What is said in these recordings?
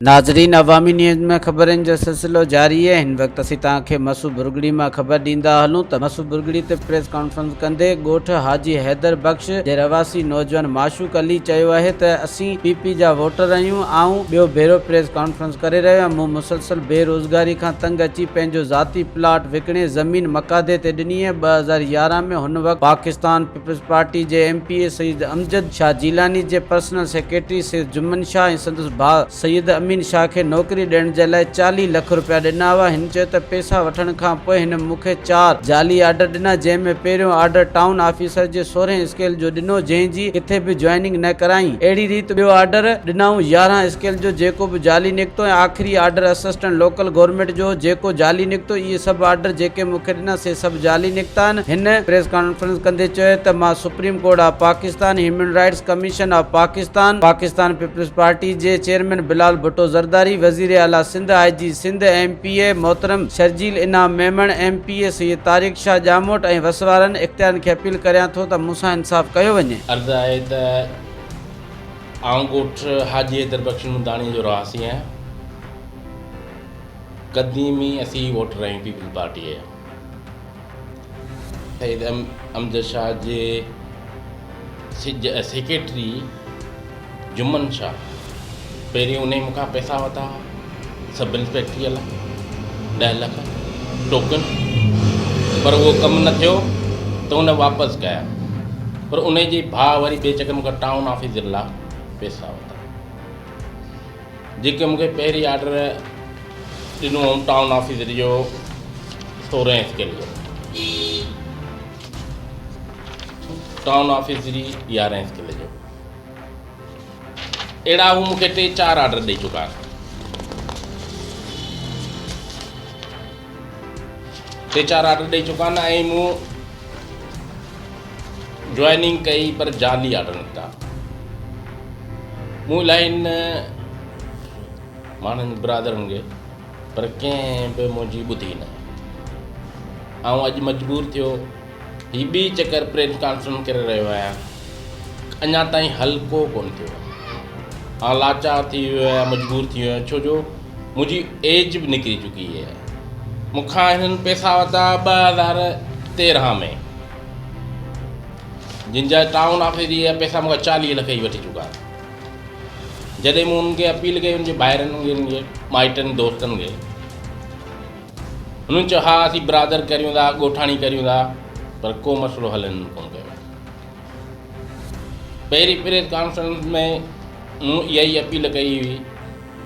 ناظرين عوامي نيوز ۾ خبرن جو سلسلو جاري آهي هن وقت اسين توهان کي مسو ڀرڳڙي مان خبر ڏيندا هلون ته مسو ڀرڳڙي تي پريس ڪانفرنس ڪندي ڳوٺ حاجي حيدر بخش جي رهواسي نوجوان معشوق علي چيو آهي ته اسين پي پي جا ووٽر آهيون آئون ٻيو ڀيرو پريس ڪانفرنس ڪري رهيو آهيان مون مسلسل بي روزگاري کان تنگ اچي پنهنجو ذاتي پلاٽ وڪڻي زمين مقادي تي ڏني آهي 2011 ۾ هن وقت پاڪستان پيپلز پارٽي جي M P A Syed Amjad Shah Jilani جي پرسنل سيڪريٽري سيد جمن شاهه ۽ سندس ڀاء سيد امين شاهه کي نوڪري ڏيڻ جي لاء 40 لک رپيا ڏنا هئا. هن چيو ته پئسا وٺڻ کان پوء هن مون کي چار جعلي آرڊر ڏنا جنهن ۾ پهريون آرڊر ٽائون آفيسر جي سورهين اسڪيل جو ڏنو جنهن جي ڪٿي به جوائننگ نه ڪرائين اهڙي ريت ٻيو آرڊر ڏنائون 11 اسڪيل جو جيڪو به جعلي نڪتو ۽ آخري آرڊر اسسٽنٽ لوڪل گورنمينٽ جو هو جيڪو جعلي نڪتو اهي سڀ آرڊر جيڪي مون کي ڏنا سي سڀ جعلي نڪتا آهن. هن پريس ڪانفرنس ڪندي چيو ته مان supreme court of Pakistan, human rights commission of Pakistan, Pakistan peoples party جي چيئرمين بلال ڀٽو زرداري، وزير اعليٰ Sindh, I G Sindh, M P A محترم Sharjeel Inam Memon, M P A Syed Tariq Shah Jamot ۽ وس وارن اختيارين کي اپيل ڪريان ٿو ته مون سان انصاف ڪيو وڃي. عرض آهي ته آئون ڳوٺ حاجي حيدر بخش نونداڻي جو رهواسي آهيان. قديمي اسين ووٽر آهيون پيپلز پارٽيء جا. سيد امجد شاهه جي سيڪريٽري جمن شاهه پهرين انهي مون کان پئسا ورتا هئا سب انسپيڪٽريء لاء ڏهه لک ٽوڪن پر اهو ڪم نه ٿيو ته ان واپس ڪيا پر انهي جي ڀاء وري ٻئي چڪر مون کان ٽائون آفيسر لاء پئسا ورتا. جيڪي مون کي پهرين آرڊر ڏنو هئم ٽائون آفيسر جو سورهين اسڪيل جو ٽائون آفيسر جي يارهين اسڪيل جو اهڙا هو مون کي ٽي چار آرڊر ڏئي چڪا ٽي چار آرڊر ڏئي چڪا آهن ۽ مون جوائننگ ڪئي پر جعلي آرڊر نڪتا مون الاهي هن ماڻهن برادرن کي پر ڪنهن به منهنجي ٻڌي نه آئون اڄ مجبور ٿيو هي ٻي چڪر پريس ڪانفرنس ڪري رهيو آهيان اڃا تائين حل ڪو ڪونه ٿيو آهي آئون لاچار ٿي ويو آهيان مجبور ٿي ويو آهيان ڇو جو منهنجي ايج به نڪري چڪي آهي مون کان هنن پئسا ورتا 2013 ۾ جن جا ٽائون آفيس جا پئسا مون کان 40 لک ئي وٺي چڪا جڏهن مون انهن کي اپيل ڪئي ان جي ڀائرن کي ان جي مائٽن دوستن کي انهن چيو ها اسين برادر ڪريون ٿا ڳوٺاڻي ڪريون ٿا پر ڪو مسئلو حل هنن ڪونه ڪيو پهرين پريس ڪانفرنس ۾ مون اها ئي اپيل ڪئي هئي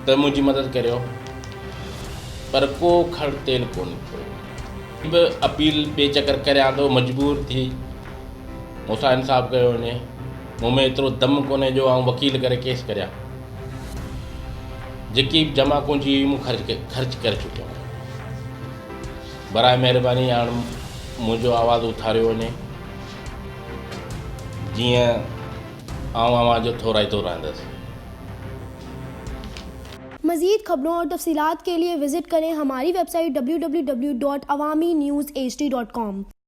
ته منهنجي مدد ڪريو پر ڪو کڙ تيل ڪونه نڪتو. به اپيل ٻئي چڪر ڪريان ٿو مجبور ٿي مون سان انصاف ڪيو وڃي مون ۾ ايترو دم ڪونهي جو آئون وڪيل ڪري ڪيس ڪريان جيڪي به جمع پونجي هئي مون خرچ خرچ ڪري چڪو آهيان برائي مهرباني هاڻ منهنجو آواز اٿاريو وڃي جيئن آئون اوهان جو ٿورائتو رهندس. مزيد خبرون اور تفصيلات کے لئے وزٽ ڪرين ھماري website www.awamiNewsHD.com.